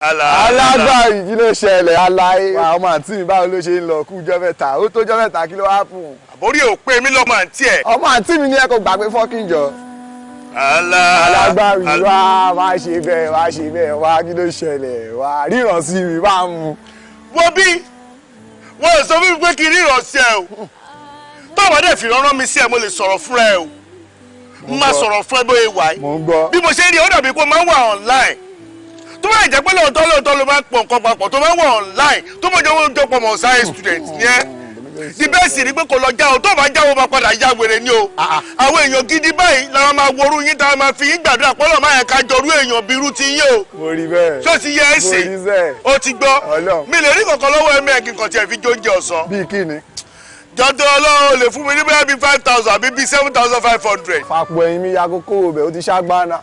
Alágbàrí, kí ló ṣẹlẹ̀ aláì? Wà ọmọ àǹtí mi, báwo ló ṣe ń lọ? Kú jọ́ mẹ́ta, ó tó jọ́ mẹ́ta, kí ló wá fún un? Àbórí ò pé mi lọ́mọ àǹtí ẹ̀. Ọmọ àǹtí mi ní ẹ kò gbàgbé fọ́kìn jọ. Alá. Alágbàrí, wá má ṣe bẹ́ẹ̀, má ṣe bẹ́ẹ̀, wá, kí ló ṣẹlẹ̀? Wá ríran sí mi, bá mu. Wo bí wọ́n sọ fún mi pé kí n ríran sí ẹ o. Tó o bá dẹ̀ fi rán mi sí ẹ, mo lè sọ̀rọ̀ fúnra ẹ o. Mo máa sọ̀rọ̀ fún ẹ bóyá wà yìí. Mò ń gbọ́. Bí mo ṣe rí, ó dàbí pé ó máa ń wà online. Tó bá jẹ́ pé lóòótọ́ lóòótọ́ ló máa ń pọ̀ nǹkan papọ̀, tó máa ń wà online, tó mọ̀ jẹ́ wọ́n jọ pọ̀ mọ̀ science student yẹn. The best ni pé kò lọ já o, tó bá já o, máa padà ya wèrè ni o. Àwọn èèyàn gidi báyìí làwọn máa worú yín, táwọn máa fi yín gbàdúrà pọ́lọ́ máa yẹn ká jọrú èèyàn bí irú ti yín o. Mo rí bẹ́ẹ̀. Ṣó ti yẹ ẹ sè? Mo rí bẹ́ẹ̀. O ti gbọ́. Ọlọ́run. Mi lè rí kankan lọ́wọ́ ẹ̀mí ẹ̀ kí n kàn tiẹ̀ fi jóúnjẹ ọ̀sán. Bíi kí ni? Jọ̀dọ̀ Ọlọ́run lè fún mi ní bóyá bíi 5,000 àbí bíi 7,500. Fàpọ̀ ẹ̀yìn mi ya kókó bẹ̀, ó ti ṣàgbáná.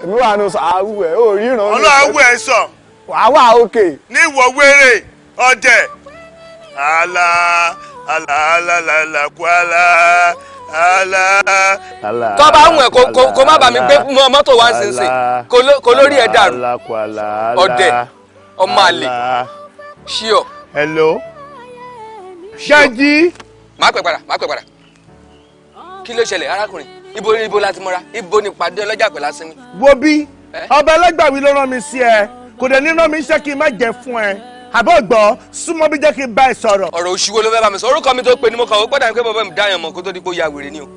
Èmi wà nù sàárù ẹ̀, ó ríran. Ọlọ́run á wẹ̀ ẹ́ sàn. Wàá wà òkè. Ní ìwọ wéré ọdẹ. Àlà àlà àlà àlà kwala àlà. Tó bá ń wẹ̀ kó má bà mí gbé mọ́tò wá sínsìn kó lórí ẹ̀ dàrú, ọ̀dẹ̀, ọmọ àlè, ṣíọ. Hello. Ṣáàjì. Má pẹ́ padà, má pẹ́ padà. Kí ló ṣẹlẹ̀, arákùnrin? Ibo la ti mọ́ra? Ibo ni pàdé ọlọ́jà pẹ̀lú asinmi? Wo bí, ọba ẹlẹ́gbàwí ló rán mi sí ẹ, kò dẹ̀ ní rán mi iṣẹ́ kí n má jẹ fún ẹ. Àbọ̀ gbọ́, súnmọ́ bí, jẹ́ kí n bá ẹ sọ̀rọ̀. Ọ̀rọ̀ òṣìwò ló fẹ́ bá mi sọ? Orúkọ mi tó pe ni mo kàn ó gbọ́dọ̀ pé bàbá mi dáyàn mọ̀ kó tó di pé ó ya wèrè ni o.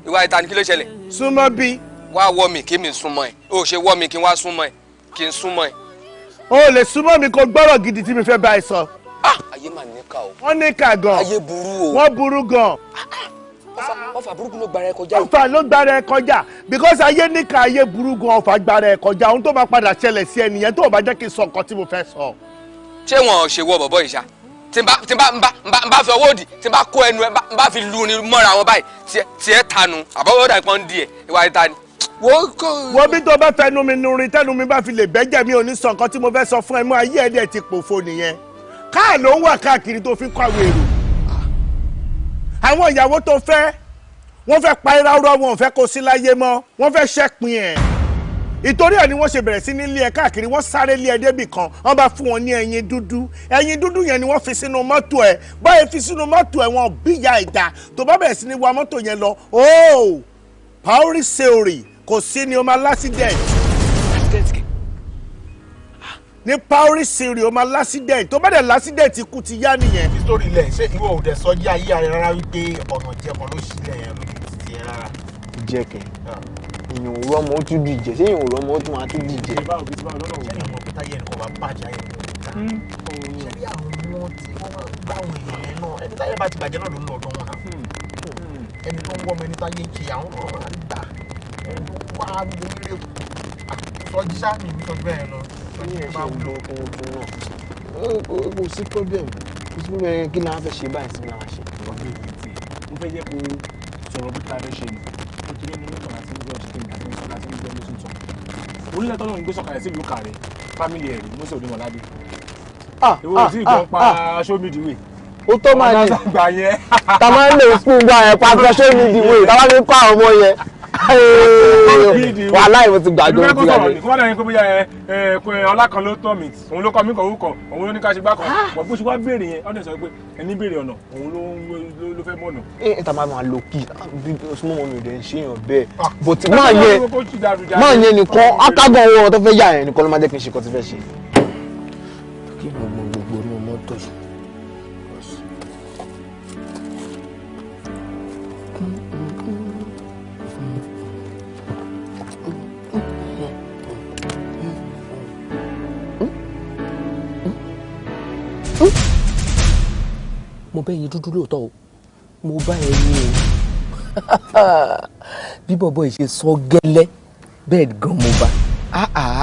Ìwà ìta ni, kí ló ṣẹlẹ̀? Súnmọ́ bí. Wá wọ́ mi kí mi súnmọ́ ẹ̀, ó ṣe wọ́ mi kí n wá súnmọ́ ẹ̀, kí n súnmọ́ ẹ̀. O lè súnmọ́ mi kó gbọ́rọ̀ gidi tí mi fẹ́ bá ẹ sọ. Ah, ayé mà níkà o. Wọ́n níkà gan. Ayé burú o. Wọ́n burú gan. Ọfà burúkú ló gbára ẹ kọjá o. Ọfà ló gbára ẹ kọjá, because ayé níkà, ayé burú gan, ọfà gbára ẹ kọjá. Ohun tó máa padà ṣẹlẹ̀ sí ẹnìyẹn tó o bá jẹ́ kí n sọ nǹkan tí mo fẹ́ sọ. Ṣé wọn ò ṣe wọ bọ̀bọ̀ ìṣá tí n bá fi ọwọ́ òdì, tí n bá kó ẹnu ẹ, n bá fi lu ni mọ́ra wọn báyìí, tiẹ̀ tanu àbọ̀wọ́ dà pọ́n díẹ̀, ìwà ìta ni. Wo kò. Wo bí, tó bá fẹnu mi nurin, tẹnu mi bá fi lè bẹ́jẹ̀, mi ò ní sọ nǹkan tí mo fẹ́ sọ fún ẹ mọ́. Ayé ẹ̀ dẹ̀ ti pòfo nìyẹn. Káà ló ń wà káàkiri tó fi ń kọ́ àwọn èrò. Àwọn ìyàwó tó fẹ́, wọ́n fẹ́ pa iráurá, wọn ò fẹ́ kó sí láyé mọ́, wọ́n fẹ́ ṣẹ́pin ẹ̀. Ìtorí ẹ̀ ni wọ́n ṣe bẹ̀rẹ̀ sí ní lé ẹ káàkiri. Wọ́n sáré lé ẹ débì kan, wọ́n bá fún wọn ní ẹyin dúdú. Ẹyin dúdú yẹn ni wọ́n fi sínú mọ́tò ẹ̀. Báyìí fi sínú mọ́tò ẹ̀, wọn bíyà ìdá tó bá bẹ̀rẹ̀ sí ní wa mọ́tò yẹn lọ ooo, paori seori kò sí ni, o máa l'accident ní paori seori, o máa l'accident. Tó bá dẹ̀ l'accident, ikú ti yá nìyẹn. Nítorí ilẹ̀, ṣé ìwọ ò dẹ̀ sọ jí ayé rẹ rárá wípé ọ̀nà jẹ́kan ló sílẹ̀ yẹn lójú títí ẹ rárá? Jẹ́kẹ̀ èèyàn ò rọ́mọ, ó tún dìjẹ́. Ṣé èèyàn ò rọ́mọ, ó tún máa tún dìjẹ́? Ṣé ìyẹn mọ̀ pé táyé ẹnì kan bá bàjẹ́, ayé ẹnì kan ta? Ṣé bí àwọn tí wọ́n máa ń gbá àwọn èèyàn yẹn náà, ẹni táyé bá ti bàjẹ́ náà ló ń lọ ọ̀dọ̀ wọn náà. Ẹni tó ń wọ́ ọmọ ẹni táyé ń ṣe, àwọn náà máa ń gbà ẹni tó wá gbogbo rírè sọjí sá mi ní sọjú bẹ́ẹ̀ lọ. Ní ẹ̀ ṣe ń gbọ́ kúnkún náà, kò sí problem, kò sí problem. Kí ni a fẹ́ ṣe báyìí sí ni a ṣe? Mo fẹ́ jẹ́ kó sọ̀rọ̀ bí ta fẹ́ ṣe ni ó ti lẹ́nu mọ́tò láti ń gbọ́ ṣe àti ń sọ láti ń gbọ́ ló sì ń sọ. Orílẹ̀ tọ́lọ́run gbé sọ̀kalẹ̀ sí ìlú Kàrẹ́, family ẹ̀rí Mósè Orímọládé. Ìwọ ò tí ì gbọ́n pa "Show me the way". Ó tó máa ní. Ọ̀nà àgbà yẹn. Ta máa ń lè school gba yẹn pàṣẹ "Show me the way", ta máa fi kọ́ àwọn ọmọ yẹn. Wàhálà, ìwọ ti gbàgbé, o ti gbàgbé. Kó má dàbí pé bóyá ẹ ẹ ọlá kan ló tọ́ mi, òun ló kọ́ mi kọ̀ orúkọ òun ló ní ká ṣe gbá kan bọ̀. Bó ṣe wá béèrè yẹn, ọ̀dẹ̀ sọ pé ẹni béèrè ọ̀nà, òun ló fẹ́ mọ̀nà. Ẹ ta máa máa lo kí súnmọ́ mọ́ mi ò dẹ̀ ń ṣèyàn bẹ́ẹ̀, but máa yẹn nìkan ákágàn owó tó fẹ́ yà yẹn nìkan ló máa jẹ́ kí n ṣe kọ́ ti fẹ́ ṣe. Kí gbogbo gbogbo inú mọ́tò yìí. Mo bẹ́ yín dúdú lóòótọ́ o, mo bá ẹ ní o. Bí bọ̀bọ̀ yìí ṣe sọ gẹ́lẹ́ bẹ́ẹ̀ gan, mo bá.